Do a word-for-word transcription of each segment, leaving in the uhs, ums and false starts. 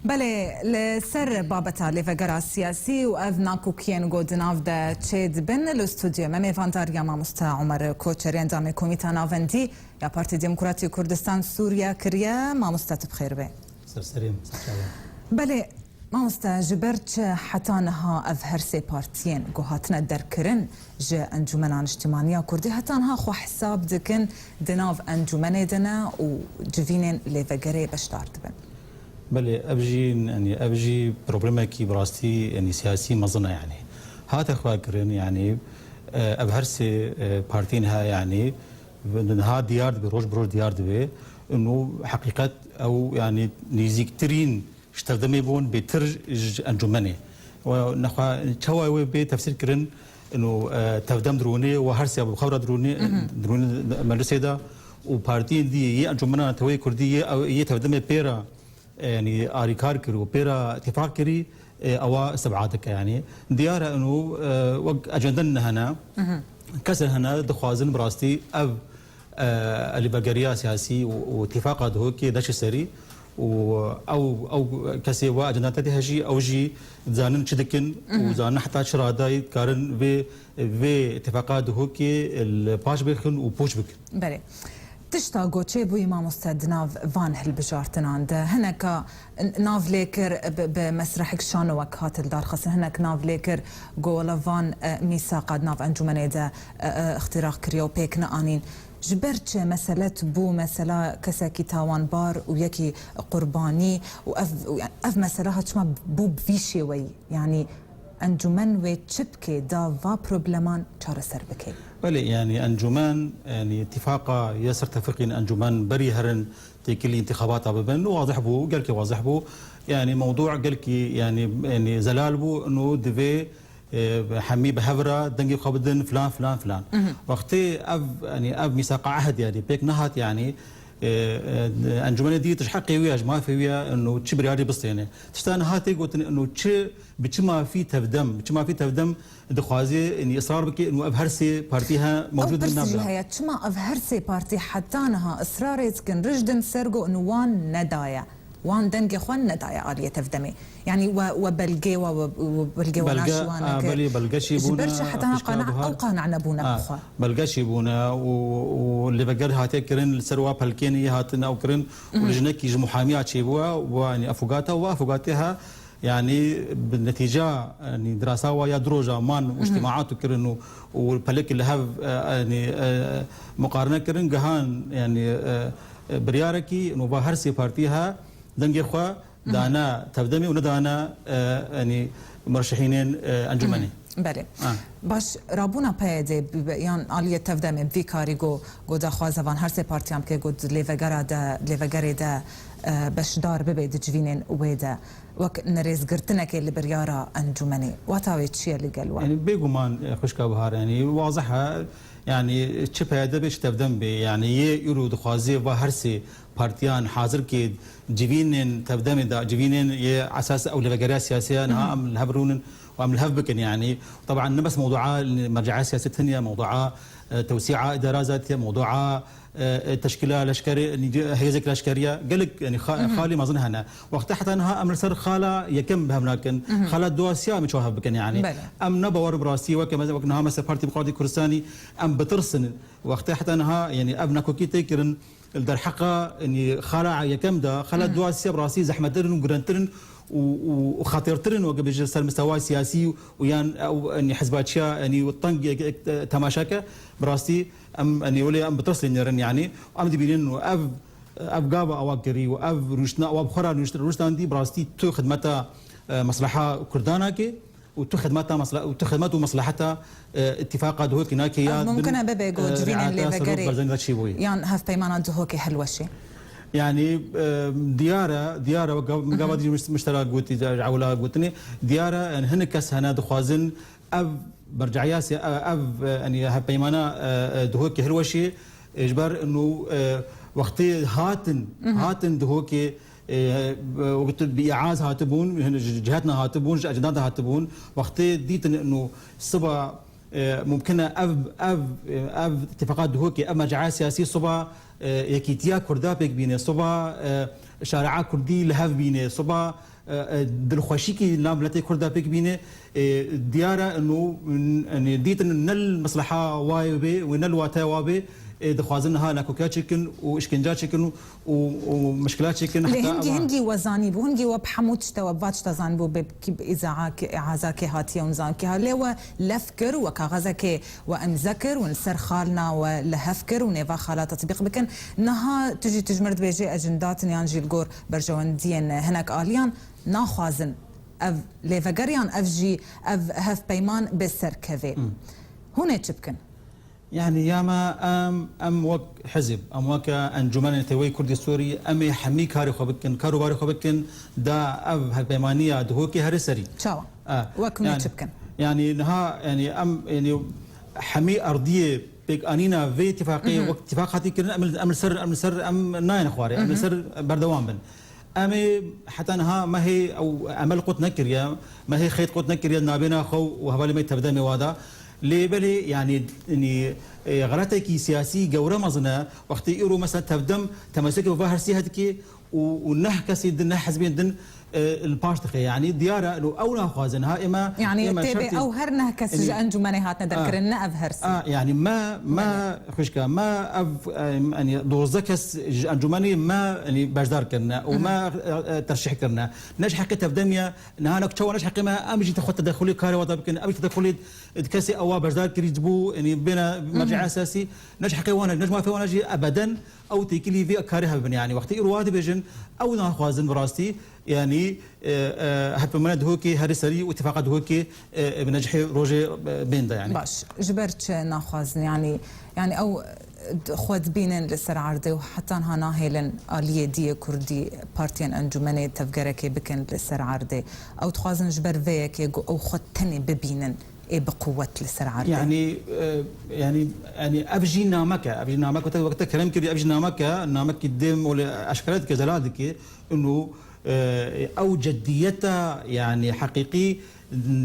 Belê, li ser babeta lêvegera siyasî û ev nakokiyên ku di nav de çêdibin, li stûdyoyê me mêvandar ya mamoste Omer Koçerî, endamê Komîta Navendî ya Partî Demokratî Kurdistan Sûriye kiriye. Mamoste, tu bi xêr be. Ser serê min, ser çavên. Belê, mamoste, ji ber çi heta niha ev her sê partiyên ku hatine derkirin ji Encûmena Niştimaniya Kurdî heta niha xwe hesab dikin di nav encûmenê de ne û civînên lêvegerê beşdar dibin? Belê, ev jî, yanî, ev jî problemekî bi rastî, yanî, siyasî mezin e, yanî. Hate xwekirin, yanî, e, ev her sê, e, partiyên he, yanî, niha diyar dibe, roj bi roj diyar dibe. Û heqîqet ew, yanî, nêzîktirîn ji tevdemê bûn, bêtir ji encûmenê. We nexwe çawa wê bê tefsîr kirin, û, e, tevdem dirûnê, we her sê bi xew re dirûnê, dirûnê meclisê de û partiyên dî yê encûmena neteweyê kurdî yê, yê tevdemê pê re, e, yanî arîkar kir û pê re îtîfaq kirî, e, ewa istibad dike. Yanî diyar e, û, e, wek ecenden hene, kesên hene dixwazin bi rastî ev, e, lêvegeriya siyasî û, û îtîfaqa Duhokê neçe serî û ew, ew kesê wa ecenda te dê hejî, ew jî dizanin çi dikin û dizanin heta çi radayî dikarin vê, vê îtîfaqa Duhokê li paş bixin û pûç bikin. Belê. Tişta ku çêbûyî, mamoste, di nav van hilbijartinan de hineka n-, nav lê kir, bi, bi mesrehek şano wek hat li dar xistin, hinek nav lê kir ku wela van, e, mîsaqa di nav encûmenê de, e, e, îxtîraq kiriye û pêk neanîn. Ji ber çi mesele tu bû mesela kesekî tawanbar û yekî qurbanî û ev, ev mesele ha çima bû bi vî şêweyî? Yanî encûmen wê çi bike da va probleman çareser bike? Belê, yanî encûmen, yanî îtîfaqa ya ser tefiqîn encûmen berî herin têkilî întîxabata bibin, wazih bû, gelkî wazih bû. Yanî mewdû gelkî, yanî, yanî zelal bû, û divê, e, hemî bi hev re dengê xwe bidin, filan, filan, filan. Wextê ev, yanî ev mîsaqa ehd, yanî pêk nehat, yanî, e, e, encûmenê dî tu ji heqê wî ya, ji mafê wî ya, û çi biryarî bistêne. Tişta niha tê gotin, û çi Bi çi mafî tevdem, bi çi mafî tevdem dixwaze, yanî israr bike, û ev her sê partî he mewcûd bin nabin. Ew pirs jî heye, çima ev her sê partî heta niha israrê dikin, rijdin ser ku û wan nedaye, wan dengê xwe nedaye aliyê tevdemê? Yanî we, we belgê we, we, we belgê we naşî wan neke. Belgê, a, belê, belge jî bûne, ji ber çi heta niha qane-, ew qane nebûne bi xwe? Belge jî bûne û, û lêveger hatiye kirin, li ser wa pelkên yê hatine ew kirin û li jinekî ji muhamiya çêbûye, wa, yanî afûgata, wa afûgatê he, Yanî bi netîca, yanî dirasa wa ya du roja man û îctimaat û kirin û, û pelekî li hev, e, yanî, e, muqarene kirin, gihan, yanî, e, e, biryarekî, û va her sê partî ha dengê xwe dane tevdemê û nedane, e, yanî murşihînên, e, encûmenê. Belê. Ha. Baş, rabûna P Y D bi, bi, yan aliyê tevdemê bi vî karî got, got daxwaza van her sê partiyan bike, got lêvegera de, lêvegerê de, e, beşdar bibe di civînên wê de. Wek nerêzgirtinekê li biryara encûmenê. Wata wê çi ye li gel wan? Yanî bêguman, e, xwişka Bihar, yanî wazih e, yanî çi P Y D be, çi tevdem be, yanî yê îro dixwaze va her sê partiyan hazir ke civînên tevdemê de, civînên yê esas ew lêvegeriya siyasî ye, niha em li hev rûnin û em li hev bikin, yanî. Teban ne bes mewdua merce'a siyasî tune ye, mewdua, e, tewsî'a îdara zatî ye, mewdua e, e, teşkîla leşkerê, hêzek leşkerî ye. Gelek, yanî, xa-, xalê mezin hene. Wextê heta niha em li ser xala yekem bi hev nakin. Xala duasiya em çawa hev bikin, yanî. Belê. Em ne bawer bi rastî weke me-, wek niha mesela Partî Demokratî Kurdistanî em bitirsin. Wextê heta niha, yanî, ev nakokî tê kirin li derheqa, yanî, xala yekem de, xala duasiya bi rastî zehmettir in û girantir in û, û, û xetêrtir in weke bêje ser mistewa siyasî û yan ew, yanî, hizbaçiya, yanî, teng, e, e, temaşe ke bi rastî Em, yanî, welê em bi tirs lê nêrin, yanî, em dibînin û ev, ev gava awa kirî û ev rûştina awa bi xwe re rûşt-, rûştandî, bi rastî tu xidmeta, e, mesleha Kurdan nake û tu xidmeta mesle-, û tu xidmet û mesleheta, e, îtîfaqa Duhokê nake ya mumkin e bibe ku, e, civînên lêvegerê yan hevpeymana Duhokê hilweşê. Yanî, e, diyar e, diyar e, wek gav-, min gava dî mişt-, miştera gotî, ewla gotinê, diyar e, yanî hinek kes hene dixwazin Ev merce'ya sî-, ev, ev, e, yanî hevpeymana, e, e, Duhokê hilweşê, e, ji ber inu, e, wextê hatin, hatin Duhokê, e, e, wextê bi îaz hatibûn, hin ji cihetna hatibûn, ji ecendana hatibûn, wextê dîtin inu siba, e, mumkin e ev, ev, e, ev îtîfaqa Duhokê, ev merce'ya siyasî siba, e, yekîtiya Kurda pêk bîne, siba, e, Şare'a Kurdî li hev bîne. Siba, e, e, dilxweşîkî nav miletê Kurd de pêk bîne. E, diyar e ino, n-, yanî dîtin ne li mesleha wayê bê û ne li wateya wa bê. E, dixwazin niha nakokiya çêkin û îşkenca çêkin û, û, û mişkila çêkin. Lê heta hingî, eva hingî we zanîbû, hingî we bi hemû tişte we, bi va tişta zanîbû, bê kî bi îzahakê, îhazakê hatiye û nizam kê ha. Lê we lef kir, we kaxezekê we îmze kir, we li ser xalina we li hev kir û nêva xala tetbîq bikin. Niha tu jî tu ji mir dibêjê ez ji Nidatin yan jî li gor berjewendiyên hinek aliyan naxwazin ev lêvegeriyan, ev jî, ev hevpeyman bi ser kevê. Hmm. Hûn ê çi bikin? Yanî ya me em, em wek hizib, em weke Encûmenê Neteweyê Kurdê Sûrî, em ê hemî karê xwe bikin, karûbarê xwe bikin, da ev hevpeymaniya Duhokê here serî. Çawa? E, Wek hûn ê yanî, çi bikin? Yanî niha, yanî em, yanî hemî erdiyê pêkanîna vê îtîfaqê, mhm, wek îtîfaq hatî kirin, em, em li ser, em li ser, em nayên xwarê, em li, mhm, ser berdewam bin. Em ê heta niha me hê ew emel qut nekiriye, me hê xeyt qut nekiriye nabêna xwe û hevalê me tevdemê wa da. Lê belê, yanî, yanî, e, xeletekî siyasî gewre mezin e. Wextê îro mesela tevdem temeseke bi va hersî hedike û, û neh kesên din, neh hizbên din, e, li paş dixe. Yanî diyar e, ew naxwazin. Ha, ême, yanî ême tê bê şertê ew her neh kes ji, yanî, encûmenê hatine, a, derkirin, ne ev hersi. A, yanî me, me, belê, xwişka me, ev, em, yanî dozdeh kes ji encûmenê me, yanî beşdar kirine û, mhm, me, e, e, terşîh kirine. Ne ji heqê tevdemiye, niha ne çawa ne ji heqê me, em jî xwe tedexulê karê wa da bikin, em jî tedexulê di kesê ewa beşdar kirî bû, yanî bêne, mhm, merceya siyasî, ne ji heqê wan e, ne ji mafê wan e jî ebeden ew têkilî vê karê hebibin. Yanî wextê îro wa dibêjin, ew naxwazin bi rastî, yanî, e, e, hevpeymanê Duhokê herî serî û îtîfaqa Duhokê, e, e, bi necihê rojê, e, bên de yanî. Baş, ji ber çi naxwazin? Yanî, yanî ew, e, xwe dibînin li ser erdê û heta niha nahêlin aliyê diyê Kurdî partiyên encûmenê tevgerekê bikin li ser erdê. Ew dixwazin ji ber vê yekê ku ew xwe tenê bibînin ê bi quwet li ser erdê. Yanî, e, yanî, yanî ev jî namek e. Ev jî namek e. Wexta kerem kirî, ev jî namek e. Namekî dêm olê eşkere dike, zelal dike. Ino, e, ew ceddiyeta, yanî heqîqî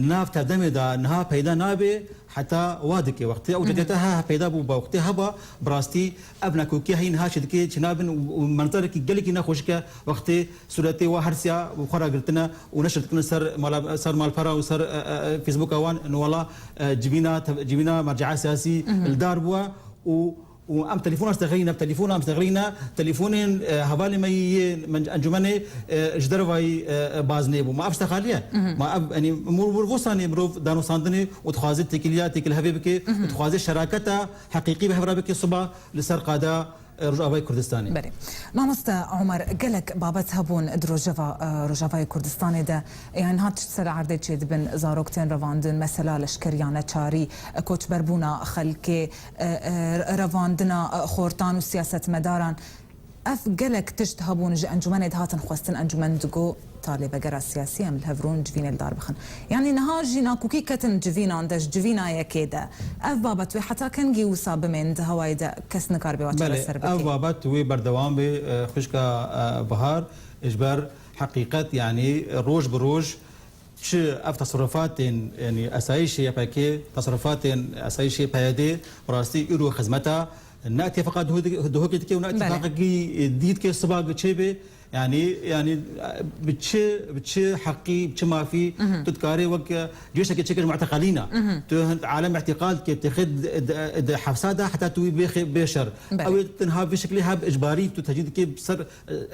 nav tevdemê de niha peyda nabe, heta wa dike. Wextê ew, mhm, ceddiyeta ha, ha peyda bû, ba wextê heba, bi rastî ev nakokiya hîn ha çi dike, çi nabin û, û menzerekî gelekî nexweşik e. Wextê sûretê wa hersiya û xwe ragirtine û neşir dikine ser mala, ser malpera û ser, e, e, e, Facebooka wan, ino wela, e, civîna tev-, civîna merceya siyasî, mhm, li dar bûye û û em telefona stexirîne, telefona em stexirîne, telefonên, e, hevalê me yê men-, encûmenê, e, ji dervayî, e, e, baznê bû. Ma ev stexaliye? Mhm. Ma ev, yanî, mor-, mor-, vosanê mirov danûstandinê û dixwaze têkiliya, têkil hevê bike, mhm, û dixwaze şeraketa heqîqî bi hev re bike siba li ser qada, e, Rojavayê Kurdistanê. Belê. Mamoste Omer, gelek babet hebûn di rojeva, e, Rojavayê Kurdistanê de. Yanî niha tişt ser erdê çêdibin, zarok tên revandin, mesela leşkeriya neçarî, e, koçberbûna xelkê, e, e, revandina, e, xortan û siyasetmedaran. Ev gelek tişt hebûn ji encûmenê dihatin xwestin, encûmen digot, ta lêvegera siyasî em li hev rûn civînê li dar bixin. Yanî niha jî nakokî ketin civînan de, ji civîna yekê de. Ev babet wê heta kengî wisa bimên di hewayê de kes nikaribe wa çareser bike? Belê, ev babet wê berdewam be, e, xwişka, e, Bihar, ji ber heqîqet, yanî roj bi roj, çi ev teserrufatên, yanî esayîşê Y P G, teserrufatên esayîşê P Y D, bi rastî îro xizmeta ne îtîfaqa Duhokê dike û ne, belê, îtîfaqekî dî dike siba çêbe. Yanî, yanî bi çi, bi çi heqî, bi çi mafî, mhm, tu dikarî wek cêşekê çêke ji muteqelîna. Mhm. Tu hind alem îtîqal dike, têxê di, di, di hefsa de heta tu wî bêxê, bê şer. Belê. Ew ê tenha vê şeklê heb icbarî tu tecrîd dike ser,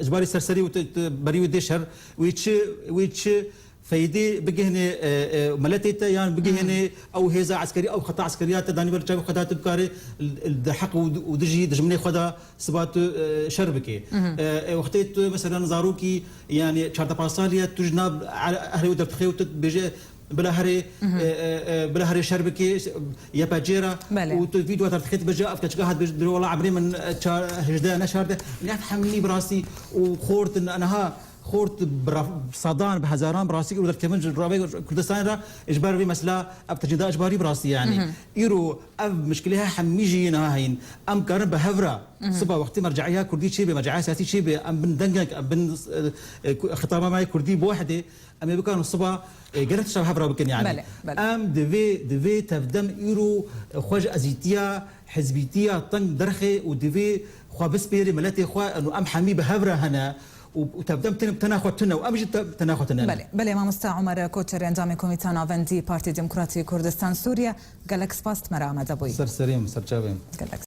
icbarî ser serî û tu, tu berî wê dê şer. Wê çi, wê çi feydê bigihîne, e, e, miletê te yan bigihîne, mhm, ew hêza eskerî, ew xeta eskeriya te danî ber çavê xwe de tu bikarê l-, l-, di heq û, û dijî dijminê xwe de siba tu, e, şer bikê. Mhm. E, e, wextê tu mesela zarokî, yanî çardeh panc salî ye, tu ji nav er-, ehlê wê derdixê û tu dibêje bila herê, mhm, e, e, e, bila herê şer bikê, işte, Y P G re, belê, û tu vîdeo derdixê dibêje, ev keçika hat dibêje, wela emrê min, e, çar, hejdeh ne çardeh. Yanî ev hemî bi rastî û xort niha xort bi ra-, sedan, bi hezaran bi rastî îro derdikevin ji Rojavayê Kurdistanê re, ji ber vê mesela ev tecrîda icbarî bi rastî yanî. Mhm. Îro ev mişkilê he hemî jî niha heyîn. Em karin bi hev re, mhm, siba wextê merceya kurdî çêbe, merceya siyasî çêbe, em bin dengek, em bin, e, e, ku-, xitaba me yê kurdî bi wehidê, em ê bikarin siba, e, gelek tişta bi hev re bikin yanî. Belê, belê. Em divê, divê tevdem îro, e, xwe ji ezîtiya, hizbîtiya teng derxe û divê xwe bispêrê miletê xwe, û em hemî bi hev re hene û, û tevdem tene, tena xwe tune û em jî te-, tena xwe tune. Belê, belê, mamoste Omer Koçerî, endamê Komîta Navendî Partî Demokratî Kurdistan Sûriye, gelek spas tu me re amade bûyî. Ser serê min, ser çavê min. Gelek